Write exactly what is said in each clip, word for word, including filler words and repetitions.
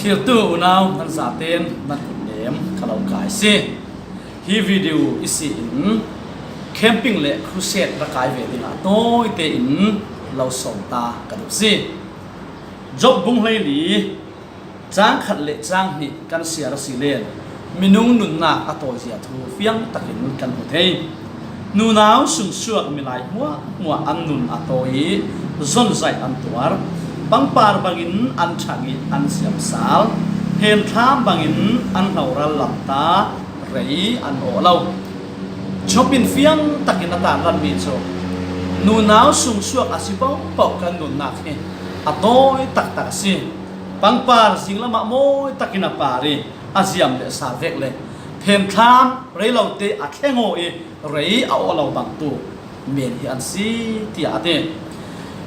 Tirtu unau nan zaten nan kutnem ka lo kai si. Hi video i si in camping le crusade ra kai ve dingah tawite in lo sawm ta ka duh si. Job bung hleili cang khat le cang hnih kan siar a si len minung nunnak a tawizia thu fiang takin kan hmu thei. Nunau sungsuak milai hmuahhmuah an nun a tawi i zonzaih an tuar, pangpar bangin an ṭhang i an siamsal, henthlak bangin an hloral lamta rei an awh lo. Job in fiang takin a tanranmi cu nunau sungsuak a si pohpoh kan nunnak hi a tawi taktak a si. Pangpar zinglamah mawi takin a par i a ziam le sa vek le henthlak rei lote a thleng aw i rei a awh lo bangtu men hi an si, tiah a ti.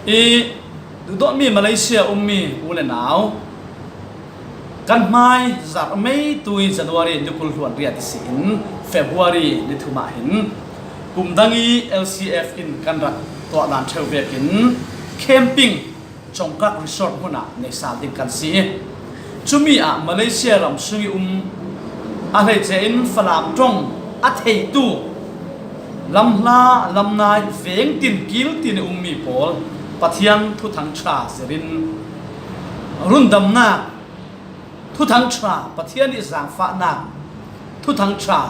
I duhdawtmi Malaysia ummi u le nau kan hmai zarh meitu i January ni kul hluan riat i si in February ni thum ah hin kum dang i L C F in kan rak tuah dan ṭheu vekin camping Chongkak Resort hmun ah neihsal ding kan si i, cumi ah Malaysia ram sung i um a hleice in Falam ṭong a theitu lamhla lamnai veng tin kil tin i ummi pawl Pathian thuthang ṭha zirin rundamnak, thuthang ṭha, Pathian i zangfahnak thuthang ṭha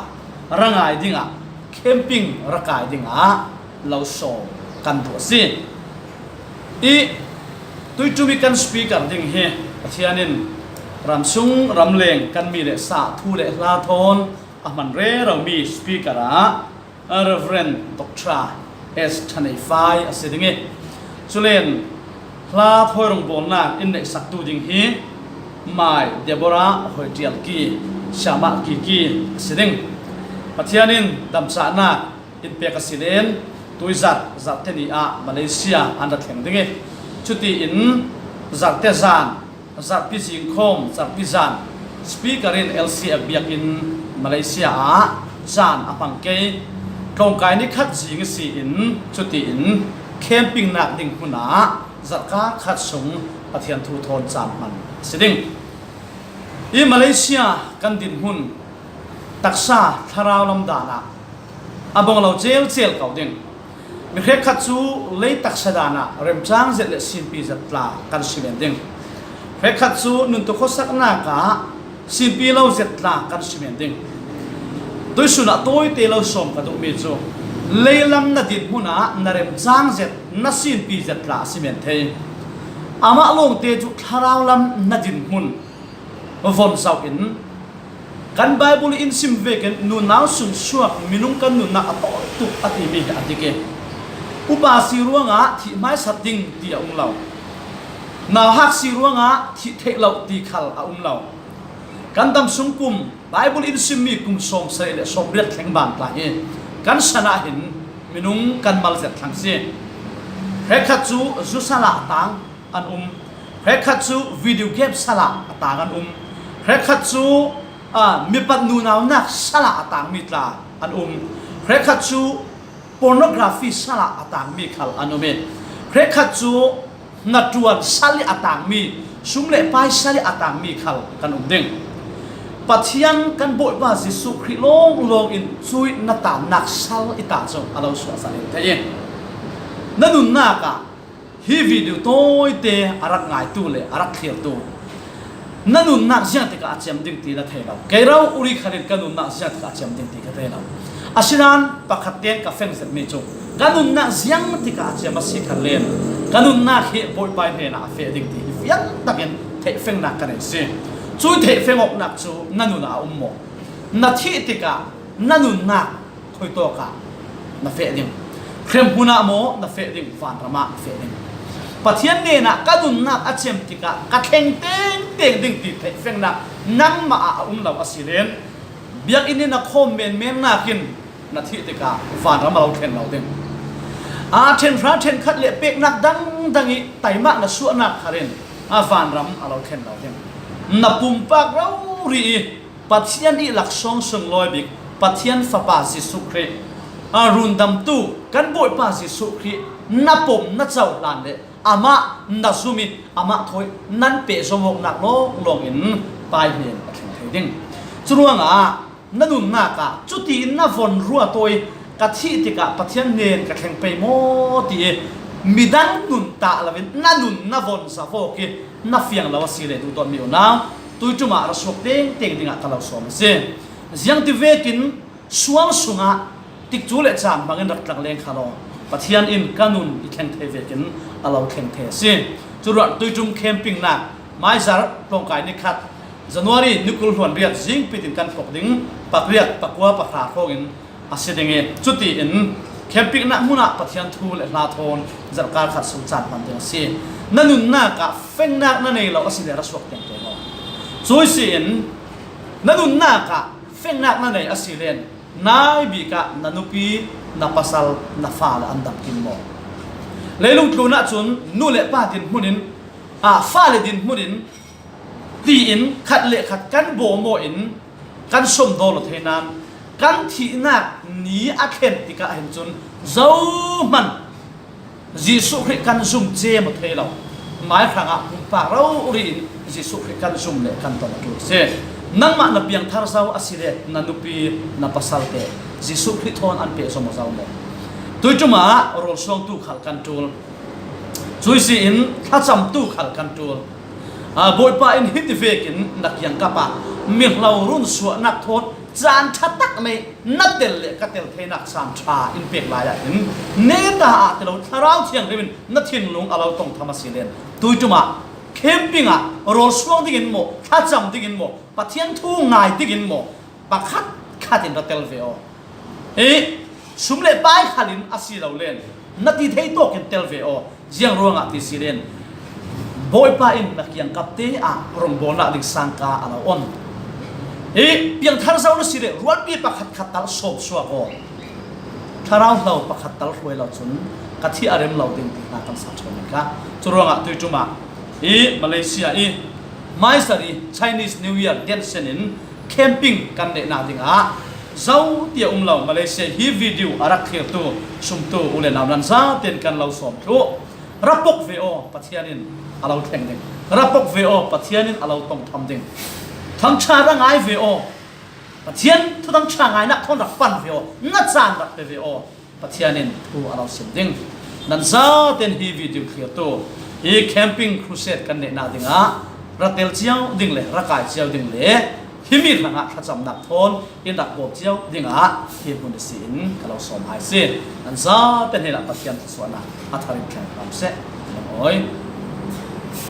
ra ngai dingah camping ra kai dingah lo sawm kan duh a si. I tuiṭum i kan speaker ding hi Pathian in ramsung ramleng kan mi le sa thu le hla thawn a hman reromi speaker ah Reverend Doctor S Thaneifai a si ding i, culen hla thawi rawngbawlnak in neihsaktu ding hi Mai Deborah Hoitial Ki, Siamah Ki Ki a si ding. Pathian in damcahnak in pek a si len tuizarh zarhte ni ah Malaysia an ra thleng ding i, cutiin zarhte zan, zarhpi zingkhawm, zarhpi zan speaker in L C F biakinn Malaysia ah caan a hmang kei. Tlawngkai ni khat zing i si in cutiin camping nak ding hmun ah zarhka khat sung Pathian thu thawn caan hman a si ding. I Malaysia kan dinhmun taksa thlarau lam dan ah a bawng lo celcel ko ding. Mi hrekkhat cu lei taksa dan ah remcang zet le sinpi zet tla kan si men ding. Hrekkhat cu nuntu khuasaknak ah sinpi lo zet tla kan si men ding. Tuisun ah tawite lo sawm ka duhmi cu leilam na dinhmun ah na remcang zet, na sinpi zet tla a si men thei. Amah lawngte cu thlarau lam na dinhmun von zoh in, kan Bible in sim vekin nunau sungsuak minung kan nunnak a tawi tuk a timi hi a dik i, upa si ruangah thih hmaisat ding ti a um lo, nauhak si ruangah thih theih lo ti khal a um lo. Kan dam sung kum Bible in simmi kum sawm sarih le sawm riat thleng ban tla hi kan san ah hin minung kan mal zet thlang si. Hrekkhat cu zu sal ah a tang an um. Hrekkhat cu video game sal ah a tang an um. Hrekkhat cu, aa, mipat nunaunak sal ah a tangmi tla an um. Hrekkhat cu pornography sal ah a tangmi khal an um i, hrekkhat cu hnaṭuan sal i a tangmi, sum le pai sal i a tangmi khal kan um ding. Pathian kan Bawipa Jesuh Khrih lawnglawng in cuih na tannak sal i ta cu a lo suahzal in thei i, na nunnak ah hi video tawite a rak ngaitu le a rak thlirtu na nunnak ziang tikah a cem ding ti na thei lo. Kei ro uri khalin ka nunnak ziang tikah a cem ding ti ka thei lo. Asinain pakhat tein ka feng zetmi cu ka nunnak ziang tikah a cem a si khan len ka nunnak hi Bawipa hnenah a feh ding ti hi fiang takin theihfengnak ka nei si. Cu theihfeng awknak cu na nun ah a um maw? Na thih tikah na nunnak khuitawk ah na feh ding? Hremhmun ah maw na feh ding, vanram ah na feh ding? Pathian hnenah ka nunnak a cem tikah ka thleng tengteng ding ti theihfengnak nangmah ah a um lo a si len, biakinn in a khawm menmennak in na thih tikah vanram a lo thlen lo ding. Aa, ṭhenhra ṭhenkhat le peknak dangdang i taimah na suahnak khal in a vanram a lo thlen lo ding. Na pumpak rori i Pathian i laksawng sunglawi bik Pathian Fapa Jesuh Khrih, a rundamtu kan Bawipa Jesuh Khrih na pom na cohlan le Amah na zum i, amah thawi nan pehzom awknak lawnglawng in Pa hnen a thleng thei ding. Curuangah na nunnak ah cutiin na von ruat aw i, ka thih tikah Pathian hnen ka thleng pei maw ti i, midang nun tah loin na nun na von zak awk i, na fiang lo a si le duhdawtmi unau, tuiṭum ah ra suak tengteng dingah ka lo sawm a si. Ziangti vekin sual sungah tikcu le caan hmangin rak tlang leng kha law, Pathian in ka nun i thleng thei vekin a lo thleng thei a si. Curuangah tuiṭum campingnak maizar tlawngkai ni khat, January ni kul hluan riat zingpitin kan phawk ding, pakriat, pakua, pahra hrawngin a si ding i, cutiin campingnak hmunah Pathian thu le hla thawn zarhkal khat sung caan hman ding a si. Na nunnak ah fengnak na nei lo a si le ra suak tengteng aw. Cui si in na nunnak ah fengnak na nei a si len, nai bik ah na nupi, na pasal, na fale an dam kim maw? Leilung tlun ahcun nu le pa dinhmun in, ah, fale dinhmun in tiin khat le khat kan bawm aw in kan sawm daw lo thei nain, kan thihnak ni a thlen tikah hin cun zohman Jesuh Khrih kan zum cem aw thei lo. Mai hrangah pumpak rori in Jesuh Khrih kan zum le kan ton a ṭul si. Nangmah na piangthar zo a si le na nupi, na pasal te Jesuh Khrih thawn an pehzom aw zo maw? Tuiṭum ah rawl suangtu khal kan ṭul. Cui si in thlacamtu khal kan ṭul. Aa, Bawipa in hiti vekin na kiangkap ah mihlo run suahnak thawn caan ṭha tak nei na tel le ka tel theinak caan ṭha in pek lai ah hin neta ah ti lo Thlarau Thianghlim in na thinlung a lo tong tham a si len, tuiṭum ah camping ah rawl suang dingin maw, thlacam dingin maw, Pathian thu ngai dingin maw, pakhat khat in ra tel ve aw. I sum le pai khal in a si lo len, na ti thei tawk in tel ve aw. Ziang ruangah ti si len, Bawipa in na kiangkap te ah rongbawlnak ding sangka a lo on. I piangthar zo na si le rualpi pakhat khat tal sawm suak aw. Thlarau hlo pakhat tal hruai lo cun ka thih a rem lo ding ti hna kan sa ṭhawng kha. Curuangah tuiṭum ah i Malaysia i maizar i Chinese New Year densen in camping kan neihnak dingah zo tiah um lo. Malaysia hi video a rak thlirtu sumtu u le nau nan zaten kan lo sawm thluh. Ra pok ve aw, Pathian in a lo thleng ding. Ra pok ve aw, Pathian in a lo tong tham ding. Thangṭha ra ngai ve aw, Pathian thuthangṭha ngainak thawn rak pan ve aw, na caan rak pe ve aw. Pathian in thu a lo sim ding. Nan zaten hi video thlirtu hi camping crusade kan neihnak dingah ra tel cio ding le ra kai cio ding le himi hrangah thlacamnak thawn in rak kawm cio dingah hi hmun a si in ka lo sawm hai si. Nan zaten hinah Pathian thluasuahnak a thar in thleng hram seh. Awi.